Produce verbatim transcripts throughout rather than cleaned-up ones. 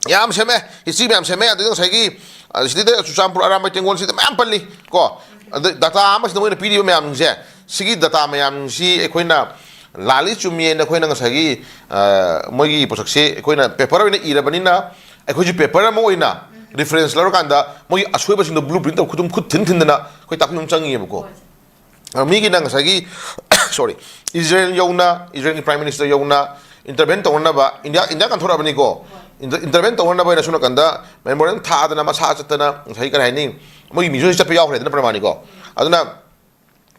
ꯌꯥꯝ ꯁꯦꯝꯃꯦ, ꯍꯤꯁꯇ꯭ꯔꯤ ꯃꯌꯥꯝ ꯁꯦꯝꯃꯦ꯫ ꯑꯗꯨꯗ ꯉꯁꯥꯏꯒꯤ, ꯑ, ꯁꯤꯗꯩꯗ ꯆꯨꯔꯆꯥꯟꯄꯨꯔ, ꯑꯔꯥꯝꯕꯥꯏ, ꯇꯦꯡꯒꯣꯜ, ꯁꯤꯗ ꯃꯌꯥꯝ ꯄꯜꯂꯤ ꯀꯣ꯫ ꯑꯗ ꯗꯇꯥ ꯑꯃꯁꯤꯅ ꯃꯣꯏꯅ ꯄꯤꯔꯤꯕ ꯃꯌꯥꯝꯁꯦ, ꯁꯤꯒꯤ ꯗꯇꯥ ꯃꯌꯥꯝꯁꯤ ꯑꯩꯈꯣꯏꯅ ꯂꯥꯜꯂꯤ ꯆꯨꯝꯃꯤ ꯍꯥꯏꯅ ꯑꯩꯈꯣꯏꯅ ꯉꯁꯥꯏꯒꯤ, ꯑ, ꯃꯣꯏꯒꯤ ꯄꯣꯠꯁꯛꯁꯦ ꯑꯩꯈꯣꯏꯅ ꯄꯦꯄꯔ ꯑꯣꯏꯅ ꯏꯔꯕꯅꯤꯅ, ꯑꯩꯈꯣꯏꯁꯨ ꯄꯦꯄꯔ ꯑꯃ ꯑꯣꯏꯅ ꯔꯤꯐꯔꯦꯟꯁ ꯂꯧꯔꯀꯥꯟꯗ ꯃꯣꯏꯒꯤ ꯑꯁꯣꯏꯕꯁꯤꯡꯗꯣ ꯕ꯭ꯂꯨ ꯄ꯭ꯔꯤꯟ ꯇꯧ ꯈꯨꯗꯨꯝ ꯈꯨꯠ ꯊꯤꯟ ꯊꯤꯟꯗꯅ ꯑꯩꯈꯣꯏ ꯇꯥꯛꯄꯤꯕ ꯑꯃ ꯆꯪꯉꯤꯑꯕꯀꯣ꯫ ꯑ, ꯃꯤꯒꯤꯅ ꯉꯁꯥꯏꯒꯤ, ꯁꯣꯔꯤ, ꯏꯖꯔꯦꯜ ꯌꯧꯅ, ꯏꯖꯔꯦꯜꯒꯤ ꯄ꯭ꯔꯥꯏꯝ ꯃꯤꯅꯤꯁꯇꯔ ꯌꯧꯅ ꯏꯟꯇꯔꯚꯦꯟ ꯇꯧꯅꯅꯕ, ꯏꯟꯗꯤꯌꯥ, ꯏꯟꯗꯤꯌꯥ ꯀꯟꯊꯣꯔꯛꯑꯕꯅꯤꯀꯣ꯫ ꯏꯟꯇꯔ-, ꯏꯟꯇꯔꯚꯦꯟ ꯇꯧꯅꯅꯕ ꯍꯥꯏꯅ ꯁꯣꯝ ꯅꯥꯀꯟꯗ ꯃꯦꯃꯣꯔꯦꯟꯗꯝ ꯊꯥꯗꯅ, ꯃꯁꯥ ꯆꯠꯇꯅ, ꯉꯁꯥꯏ ꯀꯔꯤ ꯍꯥꯏꯅꯤ, ꯃꯣꯏꯒꯤ ꯃꯤꯁꯨ ꯆꯠꯄ ꯌꯥꯎꯈ꯭ꯔꯦꯗꯅ ꯄ꯭ꯔꯃꯥꯅꯤꯀꯣ꯫ ꯑꯗꯨꯅ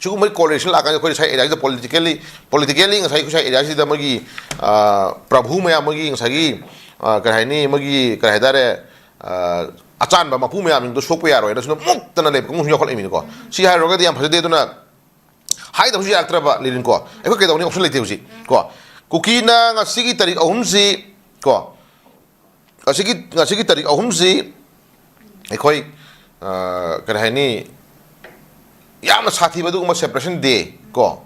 ꯁꯤꯒꯨꯝꯕꯒꯤ ꯀꯣꯑꯣꯔꯗꯤꯅꯦꯁꯟ ꯂꯥꯛꯀꯥꯟꯗ ꯑꯩꯈꯣꯏ ꯉꯁꯥꯏ ꯑꯦꯔꯤꯌꯥꯁꯤꯗ ꯄꯣꯂꯤꯇꯤꯀꯦꯜꯂꯤ, ꯄꯣꯂꯤꯇꯤꯀꯦꯜꯂꯤ ꯉꯁꯥꯏ ꯑꯩꯈꯣꯏ ꯁ꯭ꯋꯥꯏ ꯑꯦꯔꯤꯌꯥꯁꯤꯗ ꯃꯣꯏꯒꯤ, ꯑ, ꯄ꯭ꯔꯚꯨ ꯃꯌꯥꯝ, ꯃꯣꯏꯒꯤ ꯉꯁꯥꯏꯒꯤ, ꯑ, ꯀꯔꯤ ꯍꯥꯏꯅꯤ, ꯃꯣꯏꯒꯤ ꯀꯔꯤ ꯍꯥꯏꯇꯥꯔꯦ, ꯑ, ꯑꯆꯥꯟꯕ ꯃꯄꯨ ꯃꯌꯥꯝꯁꯤꯡꯗꯣ ꯁꯣꯛꯄ ꯌꯥꯔꯣꯏꯅ ꯁꯤꯗ ꯃꯨꯛꯇꯅ ꯂꯩꯕ ꯀꯥꯡꯕꯨꯁꯨ ꯌꯥꯎꯈꯠꯂꯛꯏꯃꯤꯅꯀꯣ꯫ ꯁꯤ ꯍꯥꯏꯔꯨꯔꯒꯗꯤ ꯌꯥꯝ ꯐꯖꯗꯦ꯫ ꯑꯗꯨꯅ ꯍꯥꯏꯗꯕꯁꯨ ꯌꯥꯔꯛꯇ꯭ꯔꯕ, ꯂꯤꯂꯤꯟ ꯀꯣ꯫ ꯑꯩꯈꯣꯏ ꯀꯩꯗꯧꯅꯤ? ꯑꯣꯞꯁꯟ ꯂꯩꯇꯦ ꯍꯧꯖꯤꯛ ꯀꯣ꯫ ꯀꯨꯀꯤꯅ ꯉꯁꯤꯒꯤ ꯇꯥꯔꯤꯛ ꯑꯍꯨꯝꯁꯤ ꯀꯣ, ꯉꯁꯤꯒꯤ, ꯉꯁꯤꯒꯤ ꯇꯥꯔꯤꯛ ꯑꯍꯨꯝꯁꯤ ꯑꯩꯈꯣꯏ, ꯑ, ꯀꯔꯤ ꯍꯥꯏꯅꯤ, ꯌꯥꯝꯅ ꯁꯥꯊꯤꯕ ꯑꯗꯨꯒꯨꯝꯕ ꯁꯦꯄꯔꯦꯁꯟ ꯗꯦ ꯀꯣ,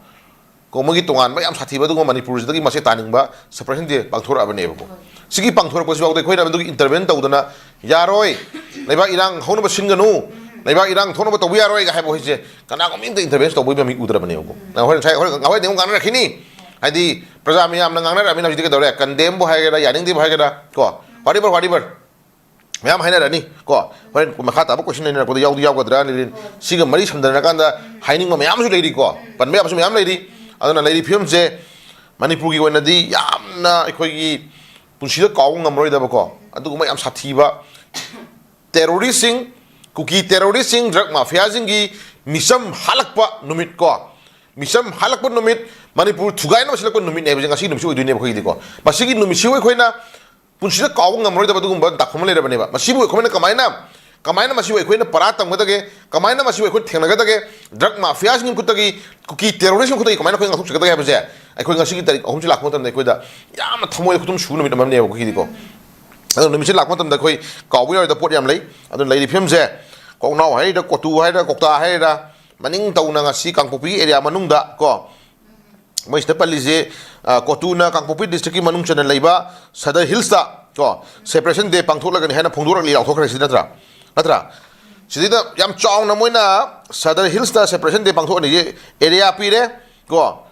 ꯀꯣ, ꯃꯣꯏꯒꯤ ꯇꯣꯉꯥꯟꯕ ꯌꯥꯝ ꯁꯥꯊꯤꯕ ꯑꯗꯨꯒꯨꯝꯕ ꯃꯅꯤꯄꯨꯔꯁꯤꯗꯒꯤ ꯃꯆꯦꯠ ꯇꯥꯅꯤꯡꯕ ꯁꯦꯄꯔꯦꯁꯟ ꯗꯦ ꯄꯥꯡꯊꯣꯔꯛꯑꯕꯅꯦꯕꯀꯣ꯫ ꯁꯤꯒꯤ ꯄꯥꯡꯊꯣꯔꯛꯄꯁꯤ ꯐꯥꯎꯗ ꯑꯩꯈꯣꯏꯅ ꯃꯗꯨꯒꯤ ꯏꯟꯇꯔꯚꯦꯟ ꯇꯧꯗꯅ, "ꯌꯥꯔꯣꯏ, ꯂꯩꯕꯥꯛ ꯏꯔꯥꯡ ꯍꯧꯅꯕ ꯁꯤꯟꯒꯅꯨ, ꯂꯩꯕꯥꯛ ꯏꯔꯥꯡ ꯊꯣꯛꯅꯕ ꯇꯧꯕ ꯌꯥꯔꯣꯏꯒ ꯍꯥꯏꯕ ꯍꯧꯖꯤꯛꯁꯦ ꯀꯅꯥꯒꯨꯝꯕ ꯑꯝꯇ ꯏꯟꯇꯔꯚꯦꯟ ꯇꯧꯕꯒꯤ ꯃꯃꯤ ꯎꯗ꯭ꯔꯕꯅꯦꯕꯀꯣ꯫ ꯅꯪ ꯍꯣꯔꯦꯟ ꯉꯁꯥꯏ, ꯍꯣꯔꯦꯟ, ꯍꯣꯔꯦꯟ ꯑꯃꯨꯛ ꯉꯥꯡꯅꯔꯛꯈꯤꯅꯤ꯫ ꯍꯥꯏꯗꯤ ꯄ꯭ꯔꯖꯥ ꯃꯌꯥꯝꯅ ꯉꯥꯡꯅꯔꯛꯑꯕꯅꯤꯅ ꯍꯧꯖꯤꯛꯇꯤ ꯀꯩꯗꯧꯔꯦ? ꯀꯟꯗꯦꯝꯕꯨ ꯍꯥꯏꯒꯦꯔꯥ, ꯌꯥꯅꯤꯡꯗꯦꯕꯨ ꯍꯥꯏꯒꯦꯔꯥ ꯀꯣ, whatever, whatever, ꯃꯌꯥꯝ ꯍꯥꯏꯅꯔꯅꯤ ꯀꯣ꯫ ꯍꯣꯔꯦꯟ ꯃꯈꯥ ꯇꯥꯕ ꯀꯣꯏꯁꯟ ꯂꯩꯅꯔꯛꯄꯗ ꯌꯥꯎꯗꯤ ꯌꯥꯎꯒꯗ꯭ꯔꯥ, ꯂꯩꯔꯤ꯫ ꯁꯤꯒ ꯃꯔꯤ ꯁꯝꯅꯔꯀꯥꯟꯗ ꯍꯥꯏꯅꯤꯡꯕ ꯃꯌꯥꯝ ꯑꯃꯁꯨ ꯂꯩꯔꯤꯀꯣ, ꯄꯟꯕ ꯌꯥꯕꯁꯨ ꯃꯌꯥꯝ ꯂꯩꯔꯤ꯫ ꯑꯗꯨꯅ ꯂꯩꯔꯤ ꯐꯤꯕꯝꯁꯦ ꯃꯅꯤꯄꯨꯔꯒꯤ ꯑꯣꯏꯅꯗꯤ ꯌꯥꯝꯅ ꯑꯩꯈꯣꯏꯒꯤ ꯄꯨꯟꯁꯤꯗ ꯀꯥꯎꯕ ꯉꯝꯃꯔꯣꯏꯗꯕꯀꯣ, ꯑꯗꯨꯒꯨꯝꯕ ꯌꯥꯝ ꯁꯥꯊꯤꯕ ꯇꯦꯔꯣꯔꯤꯁꯁꯤꯡ, ꯀꯨꯀꯤ ꯇꯦꯔꯣꯔꯤꯁꯁꯤꯡ, ꯗ꯭ꯔꯒ ꯃꯥꯐꯤꯌꯥꯁꯤꯡꯒꯤ ꯃꯤꯆꯝ ꯍꯥꯠꯂꯛꯄ ꯅꯨꯃꯤꯠ ꯀꯣ, ꯃꯤꯆꯝ ꯍꯥꯠꯂꯛꯄ ꯅꯨꯃꯤꯠ, ꯃꯅꯤꯄꯨꯔ ꯊꯨꯒꯥꯏꯅꯕ ꯁꯤꯜꯂꯛꯄ ꯅꯨꯃꯤꯠꯅꯦꯕ ꯍꯧꯖꯤꯛ ꯉꯁꯤꯒꯤ ꯅꯨꯃꯤꯠꯁꯤ ꯑꯣꯏꯗꯣꯏꯅꯦꯕ ꯑꯩꯈꯣꯏꯒꯤꯗꯤꯀꯣ꯫ ꯃꯁꯤꯒꯤ ꯅꯨꯃꯤꯠꯁꯤꯕꯨ ꯑꯩꯈꯣꯏꯅ ꯄꯨꯟꯁꯤꯗ ꯀꯥꯎꯕ ꯉꯝꯃꯔꯣꯏꯗꯕ ꯑꯗꯨꯒꯨꯝꯕ ꯗꯥꯛꯐꯝ ꯑꯃ ꯂꯩꯔꯕꯅꯦꯕ꯫ ꯃꯁꯤꯕꯨ ꯑꯩꯈꯣꯏꯅ ꯀꯃꯥꯏꯅ, ꯀꯃꯥꯏꯅ ꯃꯁꯤꯕꯨ ꯑꯩꯈꯣꯏꯅ ꯄꯔꯥ ꯇꯝꯒꯗꯒꯦ, ꯀꯃꯥꯏꯅ ꯃꯁꯤꯕꯨ ꯑꯩꯈꯣꯏ ꯊꯦꯡꯅꯒꯗꯒꯦ, ꯗ꯭ꯔꯒ ꯃꯥꯐꯤꯌꯥꯁꯤꯡꯒꯤ ꯈꯨꯠꯇꯒꯤ, ꯀꯨꯀꯤ ꯇꯦꯔꯣꯔꯤꯁꯁꯤꯡꯒꯤ ꯈꯨꯠꯇꯒꯤ ꯀꯃꯥꯏꯅ ꯑꯩꯈꯣꯏ ꯉꯥꯛꯊꯣꯛꯆꯒꯗꯒꯦ ꯍꯥꯏꯕꯁꯦ ꯑꯩꯈꯣꯏ ꯉꯁꯤꯒꯤ ꯇꯥꯔꯤꯛ ꯑꯍꯨꯝꯁꯤ ꯂꯥꯛꯄ ꯃꯇꯝꯗ ꯑꯩꯈꯣꯏꯗ ꯌꯥꯝꯅ ꯊꯃꯣꯏꯗ ꯈꯨꯗꯨꯝ ꯁꯨꯕ ꯅꯨꯃꯤꯠ ꯑꯃꯅꯦꯕ ꯑꯩꯈꯣꯏꯒꯤꯗꯤꯀꯣ꯫ ꯑꯗꯣ ꯅꯨꯃꯤꯠꯁꯦ ꯂꯥꯛꯄ ꯃꯇꯝꯗ ꯑꯩꯈꯣꯏ ꯀꯥꯎꯕ ꯌꯥꯔꯣꯏꯗꯕ ꯄꯣꯠ ꯌꯥꯝ ꯂꯩ꯫ ꯑꯗꯨꯅ ꯂꯩꯔꯤ ꯐꯤꯕꯝꯁꯦ, ꯀꯣꯛꯅꯥꯎ ꯍꯥꯏꯔꯤꯔꯥ, ꯀꯣꯇꯨ ꯍꯥꯏꯔꯤꯔꯥ, ꯀꯣꯛꯇꯥ ꯍꯥꯏꯔꯤꯔꯥ, ꯃꯅꯤꯡ ꯇꯧꯅ ꯉꯁꯤ ꯀꯥꯡꯄꯣꯛꯄꯤꯒꯤ ꯑꯦꯔꯤꯌꯥ ꯃꯅꯨꯡꯗ ꯀꯣ, ꯃꯣꯏ ꯁꯤꯗ ꯄꯜꯂꯤꯁꯦ, ꯑ, ꯀꯣꯇꯨꯅ ꯀꯥꯡꯄꯣꯛꯄꯤ ꯗꯤꯁꯇ꯭ꯔꯤꯛꯀꯤ ꯃꯅꯨꯡ ꯆꯟꯅ ꯂꯩꯕ ꯁꯗꯔ ꯍꯤꯜꯁꯇ ꯀꯣ, ꯁꯦꯄꯔꯦꯁꯟ ꯗꯦ ꯄꯥꯡꯊꯣꯛꯂꯒꯅꯤ ꯍꯥꯏꯅ ꯐꯣꯡꯗꯣꯔꯛꯂꯤ, ꯂꯥꯎꯊꯣꯛꯈ꯭ꯔꯦ ꯁꯤ ꯅꯠꯇ꯭ꯔꯥ? ꯅꯠꯇ꯭ꯔꯥ? ꯁꯤꯗꯩꯗ ꯌꯥꯝ ꯆꯥꯎꯅ ꯃꯣꯏꯅ ꯁꯗꯔ ꯍꯤꯜꯁꯇ ꯁꯦꯄꯔꯦꯁꯟ ꯗꯦ ꯄꯥꯡꯊꯣꯛꯑꯅꯤ, ꯑꯦꯔꯤꯌꯥ ꯄꯤꯔꯦ ꯀꯣ,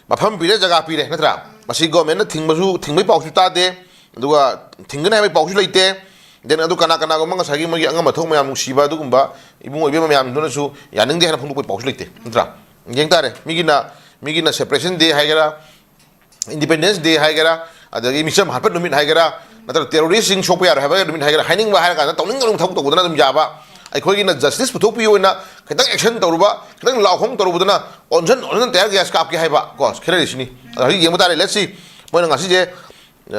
ꯃꯐꯝ ꯄꯤꯔꯦ, ꯖꯒꯥ ꯄꯤꯔꯦ, ꯅꯠꯇ꯭ꯔꯥ? ꯃꯁꯤ ꯒꯣꯔꯃꯦꯟꯅ ꯊꯤꯡꯕꯁꯨ, ꯊꯤꯡꯕꯒꯤ ꯄꯥꯎꯁꯨ ꯇꯥꯗꯦ, ꯑꯗꯨꯒ ꯊꯤꯡꯒꯅꯤ ꯍꯥꯏꯕꯒꯤ ꯄꯥꯎꯁꯨ ꯂꯩꯇꯦ꯫ ꯗꯦꯟ ꯑꯗꯨ ꯀꯅꯥ ꯀꯅꯥꯒꯨꯝꯕ ꯉꯁꯥꯏꯒꯤ ꯃꯣꯏꯒꯤ ꯑꯉꯝ ꯑꯊꯧ ꯃꯌꯥꯝ ꯅꯨꯡꯁꯤꯕ ꯑꯗꯨꯒꯨꯝꯕ ꯏꯕꯨꯡ ꯑꯣꯏꯕ ꯃꯌꯥꯝꯗꯨꯅꯁꯨ ꯌꯥꯅꯤꯡꯗꯦ ꯍꯥꯏꯅ ꯐꯣꯡꯗꯣꯛꯄꯒꯤ ꯄꯥꯎꯁꯨ ꯂꯩꯇꯦ, ꯅꯠꯇ꯭ꯔꯥ? ꯌꯦꯡ ꯇꯥꯔꯦ, ꯃꯤꯒꯤꯅ, ꯃꯤꯒꯤꯅ ꯁꯦꯄꯔꯦꯁꯟ ꯗꯦ ꯍꯥꯏꯒꯦꯔꯥ, ꯏꯟꯗꯤꯄꯦꯟꯗꯦꯟꯁ ꯗꯦ ꯍꯥꯏꯒꯦꯔꯥ, ꯑꯗꯒꯤ ꯃꯤꯆꯝ ꯍꯥꯠꯄ ꯅꯨꯃꯤꯠ ꯍꯥꯏꯒꯦꯔꯥ, ꯅꯠꯇ꯭ꯔꯒ ꯇꯦꯔꯣꯔꯤꯁꯁꯤꯡ ꯁꯣꯛꯄ ꯌꯥꯔꯣꯏ ꯍꯥꯏꯕ ꯅꯨꯃꯤꯠ ꯍꯥꯏꯒꯦꯔꯥ, ꯍꯥꯏꯅꯤꯡꯕ ꯍꯥꯏꯔ ꯀꯥꯟꯗ ꯇꯧꯅꯤꯡ ꯇꯧꯅꯤꯡ ꯊꯕꯛ ꯇꯧꯕꯗꯅ ꯑꯗꯨꯝ ꯌꯥꯕ꯫ ꯑꯩꯈꯣꯏꯒꯤꯅ ꯖꯁꯇꯤꯁ ꯄꯨꯊꯣꯛꯄꯤꯌꯨ ꯑꯣꯏꯅ ꯈꯤꯇꯪ ꯑꯦꯛꯁꯟ ꯇꯧꯔꯨꯕ, ꯈꯤꯇꯪ ꯂꯥꯎ ꯈꯣꯡ ꯇꯧꯔꯨꯕꯗꯅ ꯑꯣꯟꯁꯟ ꯑꯣꯟꯁꯟ ꯇꯌꯥꯔ ꯒ꯭ꯌꯥꯁ ꯀꯥꯞꯀꯦ ꯍꯥꯏꯕ ꯀꯣ, ꯈꯦꯠꯅꯔꯤꯁꯤꯅꯤ꯫ ꯑꯗꯣ ꯍꯧꯖꯤꯛ ꯌꯦꯡꯕ ꯇꯥꯔꯦ, ꯂꯦꯠꯁꯤ ꯃꯣꯏꯅ ꯉꯁꯤꯁꯦ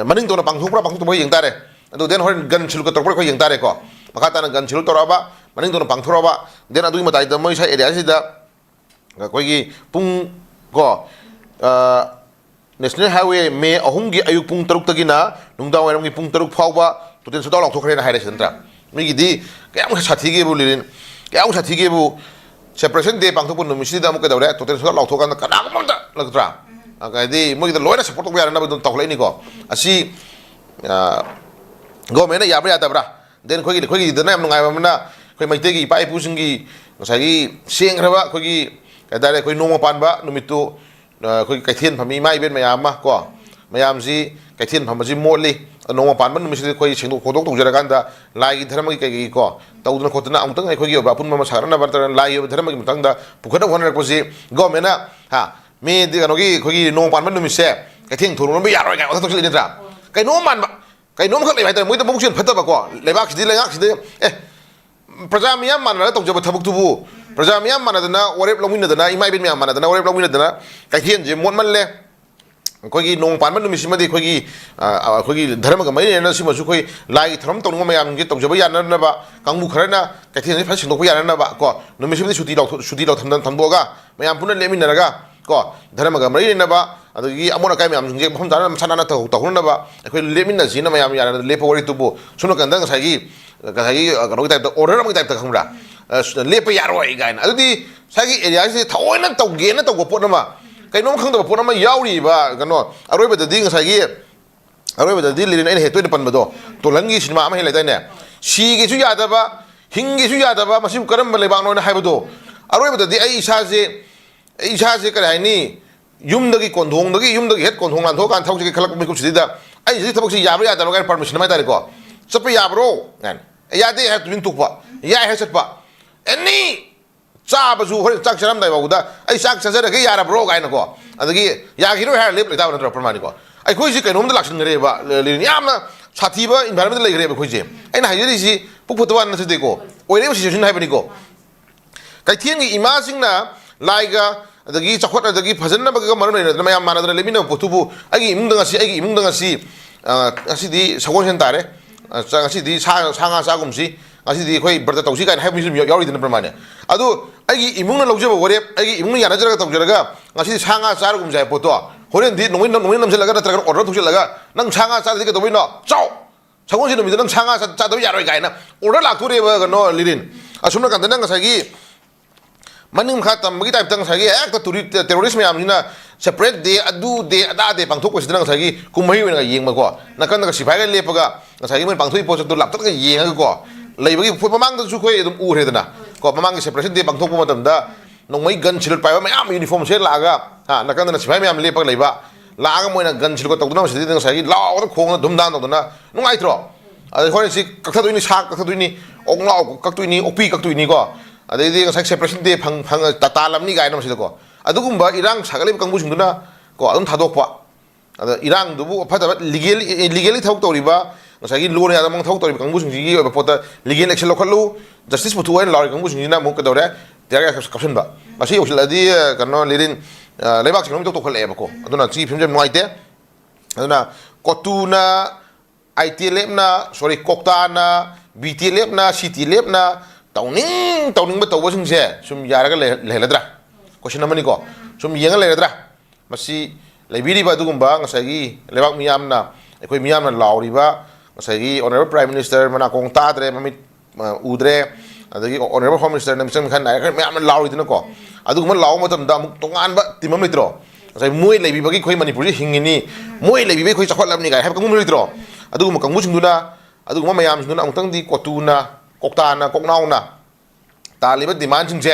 ꯃꯅꯤꯡ ꯇꯧꯅ ꯄꯥꯡꯊꯣꯛꯄ꯭ꯔꯥ ꯄꯥꯡꯊꯣꯛꯇꯕ꯭ꯔꯥ ꯌꯦꯡ ꯇꯥꯔꯦ꯫ ꯑꯗꯨ ꯗꯦꯟ ꯍꯣꯔꯦꯟ ꯒꯟ ꯁꯤꯜꯀ ꯇꯧꯔꯛꯄ꯭ꯔꯥ ꯑꯩꯈꯣꯏ ꯌꯦꯡ ꯇꯥꯔꯦꯀꯣ꯫ ꯃꯈꯥ ꯇꯥꯅ ꯒꯟ ꯁꯤꯜ ꯇꯧꯔꯛꯑꯕ, ꯃꯅꯤꯡ ꯇꯧꯅ ꯄꯥꯡꯊꯣꯔꯛꯑꯕ, ꯗꯦꯟ ꯑꯗꯨꯒꯤ ꯃꯇꯥꯏꯗ ꯃꯣꯏ ꯁ꯭ꯋꯥꯏ ꯑꯦꯔꯤꯌꯥꯁꯤꯗ ꯑꯩꯈꯣꯏꯒꯤ ꯄꯨꯡ ꯀꯣ, ꯅꯦꯁꯅꯦꯜ ꯍꯥꯏꯋꯦ ꯃꯦ ꯑꯍꯨꯝꯒꯤ ꯑꯌꯨꯛ ꯄꯨꯡ ꯇꯔꯨꯛꯇꯒꯤꯅ ꯅꯨꯡꯗꯥꯡ ꯋꯥꯏꯔꯝꯒꯤ ꯄꯨꯡ ꯇꯔꯨꯛ ꯐꯥꯎꯕ ꯇꯣꯇꯦꯜ ꯁꯠ ꯗꯥꯎꯟ ꯂꯥꯎꯊꯣꯛꯈ꯭ꯔꯦꯅ ꯍꯥꯏꯔꯦ ꯁꯤ ꯅꯠꯇ꯭ꯔꯥ? ꯃꯤꯒꯤꯗꯤ ꯀꯌꯥꯃꯨꯛ ꯁꯥꯊꯤꯒꯦꯕꯨ ꯂꯤꯂꯤꯟ, ꯀꯌꯥꯃꯨꯛ ꯁꯥꯊꯤꯒꯦꯕꯨ, ꯁꯦꯄꯔꯦꯁꯟ ꯗꯦ ꯄꯥꯡꯊꯣꯛꯄ ꯅꯨꯃꯤꯠꯁꯤꯗ ꯑꯃꯨꯛ ꯀꯩꯗꯧꯔꯦ, ꯇꯣꯇꯦꯜ ꯁꯠ ꯗꯥꯎꯟ ꯂꯥꯎꯊꯣꯛꯀꯥꯟꯗ ꯀꯅꯥꯒꯨꯝꯕ ꯑꯝꯇ ꯂꯥꯛꯇ꯭ꯔꯥ? ꯍꯥꯏꯗꯤ ꯃꯣꯏꯒꯤꯗ ꯂꯣꯏꯅ ꯁꯞꯄꯣꯔꯠ ꯇꯧꯕ ꯌꯥꯔꯅꯕ ꯑꯗꯨꯝ ꯇꯧꯈꯠꯂꯛꯏꯅꯤꯀꯣ꯫ ꯑꯁꯤ ꯒꯣꯔꯃꯦꯟꯅ ꯌꯥꯕ꯭ꯔꯥ ꯌꯥꯗꯕ꯭ꯔꯥ? ꯗꯦꯟ ꯑꯩꯈꯣꯏꯒꯤ, ꯑꯩꯈꯣꯏꯒꯤꯗꯅ ꯌꯥꯝ ꯅꯨꯡꯉꯥꯏꯕ ꯑꯃꯅ ꯑꯩꯈꯣꯏ ꯃꯩꯇꯩꯒꯤ ꯏꯄꯥ ꯏꯄꯨꯁꯤꯡꯒꯤ ꯉꯁꯥꯏꯒꯤ ꯁꯦꯡꯈ꯭ꯔꯕ ꯑꯩꯈꯣꯏꯒꯤ ꯀꯩ ꯍꯥꯏꯇꯥꯔꯦ, ꯑꯩꯈꯣꯏ ꯅꯣꯡꯃ ꯄꯥꯟꯕ ꯅꯨꯃꯤꯠꯇꯨ, ꯑ, ꯑꯩꯈꯣꯏ ꯀꯩꯊꯦꯜ ꯐꯝꯃꯤ ꯏꯃꯥ ꯏꯕꯦꯟ ꯃꯌꯥꯝ ꯑꯃ ꯀꯣ, ꯃꯌꯥꯝꯁꯤ ꯀꯩꯊꯦꯜ ꯐꯝꯕꯁꯤ ꯃꯣꯠꯂꯤ꯫ ꯅꯣꯡꯃ ꯄꯥꯟꯕ ꯅꯨꯃꯤꯠꯁꯤꯗ ꯑꯩꯈꯣꯏ ꯁꯦꯡꯗꯣꯛ ꯈꯣꯠꯇꯣꯛ ꯇꯧꯖꯔꯀꯥꯟꯗ ꯂꯥꯏꯒꯤ ꯙꯔꯃꯒꯤ ꯀꯩꯀꯩ ꯀꯣ ꯇꯧꯗꯅ ꯈꯣꯠꯇꯅ ꯑꯃꯨꯛꯇꯪ ꯑꯩꯈꯣꯏꯒꯤ ꯑꯣꯏꯕ ꯑꯄꯨꯟꯕ ꯑꯃ ꯁꯥꯒꯠꯅꯅꯕ ꯅꯠꯇ꯭ꯔꯒꯅ ꯂꯥꯏꯒꯤ ꯑꯣꯏꯕ ꯙꯔꯃꯒꯤ ꯃꯇꯥꯡꯗ ꯄꯨꯈꯠꯅꯕ ꯍꯣꯠꯅꯔꯛꯄꯁꯤ ꯒꯣꯔꯃꯦꯟꯅ, ꯍꯥ, ꯃꯦ ꯀꯩꯅꯣꯒꯤ ꯑꯩꯈꯣꯏꯒꯤ ꯅꯣꯡꯃ ꯄꯥꯟꯕ ꯅꯨꯃꯤꯠꯁꯦ ꯀꯩꯊꯦꯜ ꯊꯣꯡ ꯂꯣꯟꯕ ꯌꯥꯔꯣꯏ ꯀꯥꯏꯅ ꯋꯥꯊꯣꯛ ꯇꯧꯁꯤꯜꯂꯛꯏ ꯅꯠꯇ꯭ꯔꯥ? ꯀꯩꯅꯣꯝ ꯃꯥꯟꯕ, ꯀꯩꯅꯣꯝꯈꯛ ꯂꯩꯕ ꯍꯥꯏꯇꯥꯔꯦ꯫ ꯃꯣꯏꯗ ꯃꯕꯨꯛꯁꯦꯜ ꯐꯠꯇꯕꯀꯣ, ꯂꯩꯕꯥꯛꯁꯤꯗꯤ, ꯂꯩꯉꯥꯛꯁꯤꯗꯤ, ꯑꯦ, ꯄ꯭ꯔꯖꯥ ꯃꯤꯌꯥꯝ ꯃꯥꯟꯅꯔꯒ ꯇꯧꯖꯕ ꯊꯕꯛꯇꯨꯕꯨ, ꯄ꯭ꯔꯖꯥ ꯃꯤꯌꯥꯝ ꯃꯥꯟꯅꯗꯅ ꯋꯥꯔꯦꯞ ꯂꯧꯃꯤꯟꯅꯗꯅ, ꯏꯃꯥ ꯏꯕꯦꯟ ꯃꯌꯥꯝ ꯃꯥꯟꯅꯗꯅ ꯋꯥꯔꯦꯞ ꯂꯧꯃꯤꯟꯅꯗꯅ ꯀꯩꯊꯦꯜꯁꯦ ꯃꯣꯠꯃꯜꯂꯦ꯫ ꯑꯩꯈꯣꯏꯒꯤ ꯅꯣꯡꯃ ꯄꯥꯟꯕ ꯅꯨꯃꯤꯠꯁꯤꯃꯗꯤ ꯑꯩꯈꯣꯏꯒꯤ, ꯑ, ꯑꯩꯈꯣꯏꯒꯤ ꯙꯔꯃꯒ ꯃꯔꯤ ꯂꯩꯅꯅ ꯁꯤꯃꯁꯨ ꯑꯩꯈꯣꯏ ꯂꯥꯏꯒꯤ ꯊꯧꯔꯝ ꯇꯧꯅꯤꯡꯕ ꯃꯌꯥꯝꯒꯤ ꯇꯧꯖꯕ ꯌꯥꯅꯅꯕ, ꯀꯥꯡꯕꯨ ꯈꯔꯅ ꯀꯩꯊꯦꯜꯁꯤ ꯐꯖꯅ ꯁꯦꯡꯗꯣꯛꯄ ꯌꯥꯅꯅꯕ ꯀꯣ, ꯅꯨꯃꯤꯠꯁꯤꯃꯗꯤ ꯁꯨꯇꯤ ꯂꯧꯊꯣꯛ-, ꯁꯨꯇꯤ ꯂꯧ-, ꯊꯝ-, ꯊꯝꯗꯣꯛꯑꯒ ꯃꯌꯥꯝ ꯄꯨꯟꯅ ꯂꯦꯞꯃꯤꯟꯅꯔꯒ ꯀꯣ, ꯙꯔꯃꯒ ꯃꯔꯤ ꯂꯩꯅꯕ ꯑꯗꯒꯤ ꯑꯃꯣꯠ ꯑꯀꯥꯏ ꯃꯌꯥꯝꯁꯤꯡꯁꯦ ꯃꯐꯝ ꯆꯥꯅ ꯃꯁꯥ ꯅꯥꯟꯅ ꯇꯧ-, ꯇꯧꯍꯧꯅꯅꯕ ꯑꯩꯈꯣꯏ ꯂꯦꯞꯃꯤꯟꯅꯁꯤꯅ ꯃꯌꯥꯝ ꯌꯥꯅ ꯂꯦꯞꯄ ꯋꯥꯔꯤꯗꯨꯕꯨ ꯁꯣꯝ ꯅꯥꯀꯟꯗ ꯉꯁꯥꯏꯒꯤ, ꯉꯁꯥꯏꯒꯤ, ꯑ, ꯀꯩꯅꯣꯒꯤ ꯇꯥꯏꯞꯇ, ꯑꯣꯔꯗꯔ ꯑꯃꯒꯤ ꯇꯥꯏꯞꯇ ꯈꯪꯕ꯭ꯔꯥ? ꯑ, ꯁ-, ꯂꯦꯞꯄ ꯌꯥꯔꯣꯏ ꯀꯥꯏꯅ꯫ ꯑꯗꯨꯗꯤ ꯉꯁꯥꯏꯒꯤ ꯑꯦꯔꯤꯌꯥꯁꯤꯗ ꯊꯑꯣꯏꯅ ꯇꯧꯒꯦꯅ ꯇꯧꯕ ꯄꯣꯠ ꯑꯃ, ꯀꯩꯅꯣꯝ ꯈꯪꯗꯕ ꯄꯣꯠ ꯑꯃ ꯌꯥꯎꯔꯤꯕ, ꯀꯩꯅꯣ, ꯑꯔꯣꯏꯕꯗꯗꯤ ꯉꯁꯥꯏꯒꯤ ꯑꯔꯣꯏꯕꯗꯗꯤ ꯂꯤꯔꯤꯟ ꯑꯩꯅ ꯍꯦꯛ ꯇꯣꯏꯅ ꯄꯟꯕꯗꯣ, ꯇꯣꯜꯍꯟꯒꯤ ꯁꯤꯅꯦꯃꯥ ꯑꯃ ꯍꯦꯛ ꯂꯩꯗꯥꯏꯅꯦ? ꯁꯤꯒꯦꯁꯨ ꯌꯥꯗꯕ, ꯍꯤꯡꯒꯦꯁꯨ ꯌꯥꯗꯕ, ꯃꯁꯤꯕꯨ ꯀꯔꯝꯕ ꯂꯩꯕꯥꯛꯅꯣꯅ ꯍꯥꯏꯕꯗꯣ꯫ ꯑꯔꯣꯏꯕꯗꯗꯤ ꯑꯩ ꯏꯁꯥꯁꯦ, ꯑꯩ ꯏꯁꯥꯁꯦ ꯀꯔꯤ ꯍꯥꯏꯅꯤ, ꯌꯨꯝꯗꯒꯤ ꯀꯣꯟꯊꯣꯡꯗꯒꯤ, ꯌꯨꯝꯗꯒꯤ ꯍꯦꯛ ꯀꯣꯟꯊꯣꯡ ꯂꯥꯟꯊꯣꯛꯑꯀꯥꯟꯗ ꯊꯕꯛꯁꯦ ꯈꯜꯂꯛꯄ ꯃꯤꯀꯨꯞꯁꯤꯗ, ꯑꯩ ꯁꯤ ꯊꯕꯛꯁꯤ ꯌꯥꯕ꯭ꯔꯥ ꯌꯥꯗꯕ꯭ꯔꯥ ꯀꯥꯏꯅ ꯄꯔꯃꯤꯁꯟ ꯍꯥꯏꯇꯥꯔꯦꯀꯣ, ꯆꯠꯄ ꯌꯥꯕ꯭ꯔꯣ ꯀꯥꯏꯅ, "ꯑꯦ, ꯌꯥꯗꯦ" ꯍꯥꯏꯔ ꯇꯨꯃꯤꯟ ꯊꯣꯛꯄ, "ꯌꯥꯏ" ꯍꯥꯏꯔ ꯆꯠꯄ, ꯑꯦꯅꯤ, ꯆꯥꯕꯁꯨ ꯍꯣꯔꯦꯟ ꯆꯥꯛ ꯆꯥꯔꯝꯗꯥꯏ ꯐꯥꯎꯕꯗ "ꯑꯩ ꯆꯥꯛ ꯆꯥꯖꯔꯒꯦ, ꯌꯥꯔꯕ꯭ꯔꯣ?" ꯀꯥꯏꯅꯀꯣ, ꯑꯗꯒꯤ "ꯌꯥꯈꯤꯔꯣꯏ" ꯍꯥꯏꯔ ꯂꯦꯞ ꯂꯩꯇꯥꯕ ꯅꯠꯇ꯭ꯔꯣ? ꯄ꯭ꯔꯃꯥꯅꯤꯀꯣ, ꯑꯩꯈꯣꯏꯁꯤ ꯀꯩꯅꯣꯝꯗ ꯂꯥꯛꯁꯤꯟꯈ꯭ꯔꯦꯕ, ꯂꯤꯔꯤꯟ, ꯌꯥꯝꯅ ꯁꯥꯊꯤꯕ ꯏꯟꯚꯥꯏꯔꯣꯟꯃꯦꯟꯗ ꯂꯩꯈ꯭ꯔꯦꯕ ꯑꯩꯈꯣꯏꯁꯦ꯫ ꯑꯩꯅ ꯍꯥꯏꯖꯔꯤꯁꯤ ꯄꯨꯛ ꯐꯠꯇꯕ ꯋꯥ ꯅꯠꯆꯗꯦꯀꯣ, ꯑꯣꯏꯔꯛꯏꯕ ꯁꯤꯆꯨꯋꯦꯁꯟ ꯍꯥꯏꯕꯅꯤꯀꯣ꯫ ꯀꯩꯊꯦꯜꯒꯤ ꯏꯃꯥꯁꯤꯡꯅ ꯂꯥꯏꯒ ꯑꯗꯒꯤ ꯆꯥꯎꯈꯠ ꯑꯗꯒꯤ ꯐꯖꯅꯕꯒ ꯃꯔꯝ ꯂꯩꯅꯗꯅ ꯃꯌꯥꯝ ꯃꯥꯟꯅꯗꯅ ꯂꯩꯃꯤꯟꯅꯕ ꯄꯣꯠꯇꯨꯕꯨ, ꯑꯩꯒꯤ ꯏꯃꯨꯡꯗ ꯉꯁꯤ, ꯑꯩꯒꯤ ꯏꯃꯨꯡꯗ ꯉꯁꯤ, ꯑ, ꯉꯁꯤꯗꯤ ꯁꯒꯣꯜꯁꯦꯟ ꯇꯥꯔꯦ, ꯑ, ꯆꯥ-, ꯉꯁꯤꯗꯤ ꯁꯥ, ꯁꯥ ꯉꯥ ꯆꯥꯒꯨꯝꯁꯤ, ꯉꯁꯤꯗꯤ ꯑꯩꯈꯣꯏ ꯕ꯭ꯔꯇ ꯇꯧꯁꯤ ꯀꯥꯏꯅ ꯍꯥꯏꯕ ꯃꯤꯁꯨ ꯑꯗꯨꯝ ꯌꯥꯎ-, ꯌꯥꯎꯔꯤꯗꯅ ꯄ꯭ꯔꯃꯥꯅꯦ꯫ ꯑꯗꯨ ꯑꯩꯒꯤ ꯏꯃꯨꯡꯅ ꯂꯧꯖꯕ ꯋꯥꯔꯦꯞ, ꯑꯩꯒꯤ ꯏꯃꯨꯡꯅ ꯌꯥꯅꯖꯔꯒ ꯇꯧꯖꯔꯒ ꯉꯁꯤꯗꯤ ꯁꯥ ꯉꯥ ꯆꯥꯔꯒꯨꯝꯁꯦ ꯍꯥꯏꯕ ꯄꯣꯠꯇꯣ, ꯍꯣꯔꯦꯟꯗꯤ ꯅꯣꯡꯃꯩ, ꯅꯣꯡꯃꯩ ꯅꯝꯁꯤꯜꯂꯒ ꯅꯠꯇ꯭ꯔꯒꯅ ꯑꯣꯔꯗꯔ ꯊꯣꯛꯆꯜꯂꯒ "ꯅꯪ ꯁꯥ ꯉꯥ ꯆꯥꯗ꯭ꯔꯗꯤ ꯀꯩꯗꯧꯕꯩꯅꯣ? ꯆꯥꯎ! ꯁꯒꯣꯜꯁꯦꯟ ꯅꯨꯃꯤꯠꯇ ꯅꯪ ꯁꯥ ꯉꯥ ꯆꯥ-, ꯆꯥꯗꯕ ꯌꯥꯔꯣꯏ" ꯀꯥꯏꯅ ꯑꯣꯔꯗꯔ ꯂꯥꯛꯇꯣꯔꯦꯕ, ꯀꯩꯅꯣ, ꯂꯤꯔꯤꯟ꯫ ꯑꯁꯨꯝ ꯅꯥꯀꯟꯗꯅ ꯉꯁꯥꯏꯒꯤ ꯃꯅꯤꯡ ꯃꯈꯥ ꯇꯝꯕꯒꯤ ꯇꯥꯏꯞꯇ ꯉꯁꯥꯏꯒꯤ ꯍꯦꯛꯇ ꯇꯨꯔꯤ-, ꯇꯦꯔꯣꯔꯤꯁ ꯃꯌꯥꯝꯁꯤꯅ separate day, ꯑꯗꯨ day, ꯑꯗꯥ day ꯄꯥꯡꯊꯣꯛꯄꯁꯤꯗ ꯉꯁꯥꯏꯒꯤ ꯀꯨꯝꯍꯩ ꯑꯣꯏꯅ ꯌꯦꯡꯕꯀꯣ, ꯅꯥꯀꯟꯗꯒ ꯁꯤꯐꯥꯏꯒ ꯂꯦꯞꯄꯒ ꯉꯁꯥꯏꯒꯤ ꯃꯣꯏꯅ ꯄꯥꯡꯊꯣꯛꯏ ꯄꯣꯠꯁꯛꯇꯣ ꯂꯥꯞꯇꯛꯅ ꯌꯦꯡꯉꯒꯀꯣ ꯂꯩꯕꯒꯤ ꯄꯣꯠ ꯃꯃꯥꯡꯗꯁꯨ ꯑꯩꯈꯣꯏ ꯑꯗꯨꯝ ꯎꯈ꯭ꯔꯦꯗꯅ ꯀꯣ, ꯃꯃꯥꯡꯒꯤ separation day ꯄꯥꯡꯊꯣꯛꯄ ꯃꯇꯝꯗ ꯅꯣꯡꯃꯩ gun salute ꯄꯥꯏꯕ ꯃꯌꯥꯝ uniform ꯁꯦꯠ ꯂꯥꯛꯑꯒ, ꯍꯥ, ꯅꯥꯀꯟꯗꯅ ꯁꯤꯐꯥꯏ ꯃꯌꯥꯝ ꯂꯦꯞꯄꯒ ꯂꯩꯕ, ꯂꯥꯛꯑꯒ ꯃꯣꯏꯅ gun salute ꯀ ꯇꯧꯗꯅ ꯃꯁꯤꯗꯩꯗ ꯉꯁꯥꯏꯒꯤ ꯂꯥꯎꯗꯅ ꯈꯣꯡꯅ ꯙꯨꯝ ꯗꯥꯝ ꯇꯧꯗꯅ ꯅꯨꯡꯉꯥꯏꯇ꯭ꯔꯣ? ꯑꯗꯩ ꯍꯣꯔꯦꯟ ꯁꯤ ꯀꯛꯊꯗꯣꯏꯅꯤ, ꯁꯥ ꯀꯛꯊꯗꯣꯏꯅꯤ, ꯑꯣꯛꯅꯥꯎ ꯀꯛꯇꯣꯏꯅꯤ, ꯑꯣꯛꯄꯤ ꯀꯛꯇꯣꯏꯅꯤꯀꯣ, ꯑꯗꯩꯗꯤ ꯉꯁꯥꯏ separation day ꯐꯪ-, ꯐꯪ-, ꯇꯥ-, ꯇꯥꯜꯂꯝꯅꯤ ꯀꯥꯏꯅ ꯃꯁꯤꯗꯀꯣ꯫ ꯑꯗꯨꯒꯨꯝꯕ ꯏꯔꯥꯡ ꯁꯥꯒꯠꯂꯤꯕ ꯀꯥꯡꯕꯨꯁꯤꯡꯗꯨꯅ ꯀꯣ ꯑꯗꯨꯝ ꯊꯥꯗꯣꯛꯄ꯫ ꯑꯗ ꯏꯔꯥꯡꯗꯨꯕꯨ ꯐꯠꯇꯕ, legal, illegally ꯊꯕꯛ ꯇꯧꯔꯤꯕ, ꯉꯁꯥꯏꯒꯤ ꯂꯣꯅ ꯌꯥꯗꯕ ꯃꯑꯣꯡ ꯊꯕꯛ ꯇꯧꯔꯤꯕ ꯀꯥꯡꯕꯨꯁꯤꯡꯁꯤꯒꯤ ꯑꯣꯏꯕ ꯄꯣꯠꯇ legal action ꯂꯧꯈꯠꯂꯨ, justice ꯄꯨꯊꯣꯛꯑꯣ ꯍꯥꯏꯅ ꯂꯥꯎꯔꯤ ꯀꯥꯡꯕꯨꯁꯤꯡꯁꯤꯅ ꯑꯃꯨꯛ ꯀꯩꯗꯧꯔꯦ? Tear gas ꯀꯥꯞꯁꯤꯟꯕ꯫ ꯃꯁꯤ ꯌꯧꯁꯤꯜꯂꯛꯑꯗꯤ, ꯑ, ꯀꯩꯅꯣ, ꯂꯤꯔꯤꯟ, ꯑ, ꯂꯩꯕꯥꯛꯁꯤ ꯀꯩꯅꯣꯝ ꯏꯇꯧ ꯇꯧꯈꯠꯂꯛꯑꯦꯕꯀꯣ꯫ ꯑꯗꯨꯅ ꯁꯤꯒꯤ ꯐꯤꯕꯝꯁꯦ ꯌꯥꯝ ꯅꯨꯡꯉꯥꯏꯇꯦ꯫ ꯑꯗꯨꯅ ꯀꯣꯇꯨꯅ, ITLF ꯅ, sorry, ꯀꯣꯛꯇꯥꯅ, BTLF ꯅ, CTLF ꯅ ꯇꯧꯅꯤꯡ ꯇꯧꯅꯤꯡꯕ ꯇꯧꯕꯁꯤꯡꯁꯦ ꯁꯨꯝ ꯌꯥꯔꯒ ꯂꯩ-, ꯂꯩꯍꯜꯂꯗ꯭ꯔꯥ? Question ꯑꯃꯅꯤꯀꯣ꯫ ꯁꯨꯝ ꯌꯦꯡꯉ ꯂꯩꯔꯗ꯭ꯔꯥ? ꯃꯁꯤ ꯂꯩꯕꯤꯔꯤꯕ ꯑꯗꯨꯒꯨꯝꯕ ꯉꯁꯥꯏꯒꯤ ꯂꯩꯕꯥꯛ ꯃꯤꯌꯥꯝꯅ, ꯑꯩꯈꯣꯏ ꯃꯤꯌꯥꯝꯅ ꯂꯥꯎꯔꯤꯕ ꯉꯁꯥꯏꯒꯤ Honourable Prime Minister ꯃꯅꯥꯀꯣꯡ ꯇꯥꯗ꯭ꯔꯦ, ꯃꯃꯤꯠ, ꯑ, ꯎꯗ꯭ꯔꯦ, ꯑꯗꯒꯤ Honourable Home Minister ꯅ ꯃꯤꯆꯪ ꯃꯤꯈꯥꯏ ꯅꯥꯏꯔꯦ ꯃꯌꯥꯝꯅ ꯂꯥꯎꯔꯤꯗꯅꯀꯣ꯫ ꯑꯗꯨꯒꯨꯝꯕ ꯂꯥꯎꯕ ꯃꯇꯝꯗ ꯑꯃꯨꯛ ꯇꯣꯉꯥꯟꯕ team ꯑꯃ ꯂꯩꯇ꯭ꯔꯣ? ꯉꯁꯥꯏ ꯃꯣꯏ ꯂꯩꯕꯤꯕꯒꯤ ꯑꯩꯈꯣꯏ ꯃꯅꯤꯄꯨꯔꯁꯤ ꯍꯤꯡꯉꯤꯅꯤ, ꯃꯣꯏ ꯂꯩꯕꯤꯕꯒꯤ ꯑꯩꯈꯣꯏ ꯆꯥꯎꯈꯠꯂꯕꯅꯤ ꯀꯥꯏꯅ ꯍꯥꯏꯕ ꯀꯥꯡꯕꯨ ꯂꯩꯇ꯭ꯔꯣ? ꯑꯗꯨꯒꯨꯝꯕ ꯀꯥꯡꯕꯨꯁꯤꯡꯗꯨꯅ, ꯑꯗꯨꯒꯨꯝꯕ ꯃꯌꯥꯝꯁꯤꯡꯗꯨꯅ ꯑꯃꯨꯛꯇꯪꯗꯤ ꯀꯣꯇꯨꯅ, ꯀꯣꯛꯇꯥꯅ, ꯀꯣꯛꯅꯥꯎꯅ ꯇꯥꯜꯂꯤꯕ ꯗꯤꯃꯥꯟꯁꯤꯡꯁꯦ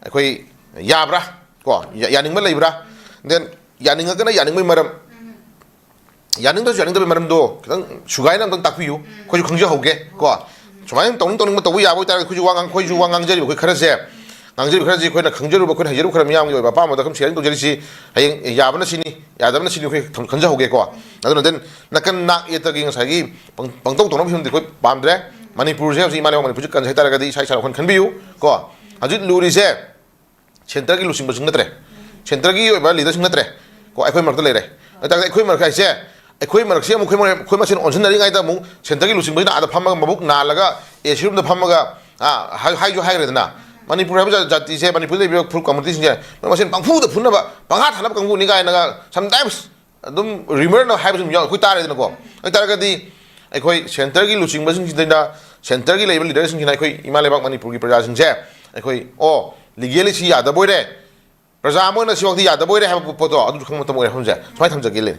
ꯑꯩꯈꯣꯏ ꯌꯥꯕ꯭ꯔꯥ? ꯀꯣ, ꯌꯥ- ꯌꯥꯅꯤꯡꯕ ꯂꯩꯕ꯭ꯔꯥ? Then ꯌꯥꯅꯤꯡꯉꯒꯅ ꯌꯥꯅꯤꯡꯕꯒꯤ ꯃꯔꯝ, ꯌꯥꯅꯤꯡꯗ꯭ꯔꯁꯨ ꯌꯥꯅꯤꯡꯗꯕꯒꯤ ꯃꯔꯝꯗꯣ ꯈꯤꯇꯪ ꯁꯨꯒꯥꯏꯅ ꯑꯝꯇꯪ ꯇꯥꯛꯄꯤꯌꯨ, ꯑꯩꯈꯣꯏꯁꯨ ꯈꯪꯖꯍꯧꯒꯦ꯫ ꯀꯣ, ꯁꯨꯃꯥꯏꯅ ꯇꯧꯅꯤꯡ ꯇꯧꯅꯤꯡꯕ ꯇꯧꯕ ꯌꯥꯕ ꯑꯣꯏꯇꯥꯔꯒꯗꯤ ꯑꯩꯈꯣꯏꯁꯨ ꯋꯥ ꯉꯥꯡ-, ꯑꯩꯈꯣꯏꯁꯨ ꯋꯥ ꯉꯥꯡꯖꯔꯤꯕ ꯑꯩꯈꯣꯏ ꯈꯔꯁꯦ, ꯉꯥꯡꯖꯔꯤꯕ ꯈꯔꯁꯤ ꯑꯩꯈꯣꯏꯅ ꯈꯪꯖꯔꯨꯕ, ꯑꯩꯈꯣꯏꯅ ꯍꯩꯖꯔꯨꯕ ꯈꯔ ꯃꯤꯌꯥꯝꯒꯤ ꯑꯣꯏꯕ ꯑꯄꯥꯝꯕꯗ ꯈꯔ ꯁꯤꯌꯥꯔꯤꯡ ꯇꯧꯖꯔꯤꯁꯤ꯫ ꯍꯌꯦꯡ ꯌꯥꯕꯅ ꯁꯤꯅꯤ, ꯌꯥꯗꯕꯅ ꯁꯤꯅꯤ, ꯑꯩꯈꯣꯏ ꯈꯪ-, ꯈꯪꯖꯍꯧꯒꯦꯀꯣ꯫ ꯑꯗꯨꯅ then ꯅꯥꯀꯟ ꯅꯥꯛ ꯌꯦꯠꯇꯒꯤ ꯉꯁꯥꯏꯒꯤ ꯄꯪ-, ꯄꯪꯇꯧ ꯇꯧꯅꯕ ꯐꯤꯕꯝꯗꯤ ꯑꯩꯈꯣꯏ ꯄꯥꯝꯗ꯭ꯔꯦ꯫ ꯃꯅꯤꯄꯨꯔꯁꯦ ꯍꯧꯖꯤꯛ ꯏꯃꯥ ꯂꯩꯕꯥꯛ ꯃꯅꯤꯄꯨꯔꯁꯦ ꯀꯟꯁꯦ ꯍꯥꯏꯇꯥꯔꯒꯗꯤ ꯏꯁꯥ ꯏꯁꯥꯅ ꯋꯥꯈꯜ ꯈꯟꯕꯤꯌꯨ꯫ ꯀꯣ, ꯍꯧꯖꯤꯛ ꯂꯨꯔꯤꯁꯦ ꯁꯦꯟꯇꯔꯒꯤ ꯂꯨꯆꯤꯡꯕꯁꯤꯡ ꯅꯠꯇ꯭ꯔꯦ, ꯁꯦꯟꯇꯔꯒꯤ ꯑꯣꯏꯕ ꯂꯤꯗꯔꯁꯤꯡ ꯅꯠꯇ꯭ꯔꯦ꯫ ꯀꯣ, ꯑꯩꯈꯣꯏ ꯃꯔꯛꯇ ꯂꯩꯔꯦ꯫ ꯑꯗꯨ ꯇꯥꯔꯒꯗꯤ ꯑꯩꯈꯣꯏ ꯃꯔꯛ ꯍꯥꯏꯁꯦ, ꯑꯩꯈꯣꯏ ꯃꯔꯛꯁꯤ ꯑꯃꯨꯛ ꯑꯩꯈꯣꯏ ꯃꯔꯛ-, ꯑꯩꯈꯣꯏ ꯃꯁꯦꯟ ꯑꯣꯟꯁꯤꯟꯅꯔꯤꯉꯩꯗ ꯑꯃꯨꯛ ꯁꯦꯟꯇꯔꯒꯤ ꯂꯨꯆꯤꯡꯕꯁꯤꯅ ꯑꯥꯗ ꯐꯝꯃꯒ ꯃꯕꯨꯛ ꯅꯥꯜꯂꯒ ꯑꯦ ꯁꯤ ꯔꯨꯝꯗ ꯐꯝꯃꯒ, ꯑꯥ, ꯍꯥꯏ-, ꯍꯥꯏꯁꯨ ꯍꯥꯏꯈ꯭ꯔꯦꯗꯅ, ꯃꯅꯤꯄꯨꯔ ꯍꯥꯏꯕ ꯖꯥ-, ꯖꯥꯇꯤꯁꯦ, ꯃꯅꯤꯄꯨꯔꯗ ꯂꯩꯔꯤꯕ ꯐꯨꯔꯨꯞ ꯀꯝꯃꯨꯅꯤꯇꯤꯁꯤꯡꯁꯦ ꯃꯣꯏ ꯃꯁꯦꯟ ꯄꯪꯐꯨꯗ ꯐꯨꯅꯕ, ꯄꯪꯍꯥꯠ ꯍꯥꯠꯅꯕ ꯀꯥꯡꯕꯨꯅꯤ ꯀꯥꯏꯅꯒ sometimes ꯑꯗꯨꯝ ꯔꯤꯃꯔꯅ ꯍꯥꯏꯕꯁꯨ ꯑꯗꯨꯝ ꯌꯥꯎ-, ꯑꯩꯈꯣꯏ ꯇꯥꯔꯦꯗꯅꯀꯣ꯫ ꯑꯗꯨ ꯑꯣꯏꯇꯥꯔꯒꯗꯤ ꯑꯩꯈꯣꯏ ꯁꯦꯟꯇꯔꯒꯤ ꯂꯨꯆꯤꯡꯕꯁꯤꯡꯁꯤꯗꯩꯅ, ꯁꯦꯟꯇꯔꯒꯤ ꯂꯩꯔꯤꯕ ꯂꯤꯗꯔꯁꯤꯡꯁꯤꯅ ꯑꯩꯈꯣꯏ ꯏꯃꯥ ꯂꯩꯕꯥꯛ ꯃꯅꯤꯄꯨꯔꯒꯤ ꯄ꯭ꯔꯖꯥꯁꯤꯡꯁꯦ ꯑꯩꯈꯣꯏ, ꯑꯣ, ꯂꯤꯒꯦꯂꯤ ꯁꯤ ꯌꯥꯗꯕ ꯑꯣꯏꯔꯦ, ꯄ꯭ꯔꯖꯥ ꯑꯃ ꯑꯣꯏꯅ ꯁꯤꯐꯥꯎꯗꯤ ꯌꯥꯗꯕ ꯑꯣꯏꯔꯦ ꯍꯥꯏꯕ ꯄꯣꯠꯇꯣ ꯑꯗꯨꯁꯨ ꯈꯪꯕ ꯃꯇꯝ ꯑꯣꯏꯔꯦ ꯍꯥꯏꯕꯁꯦ ꯁꯨꯃꯥꯏꯅ ꯊꯝꯖꯒꯦ ꯂꯩ꯫